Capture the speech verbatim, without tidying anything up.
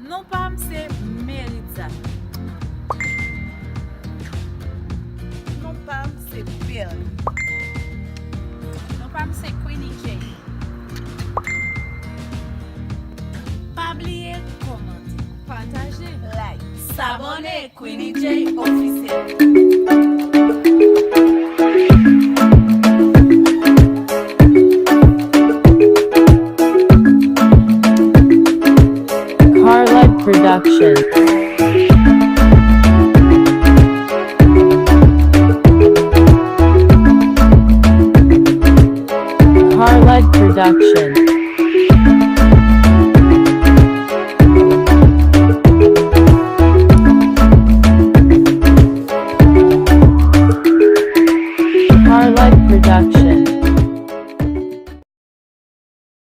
Non pa m se Meritza. Non pa m se Perle. Non pa m se Queenie J. Pa bliye kòmante, pataje, like, sabòne. Queenie J Officiel. Carlud Production. Carlud Production.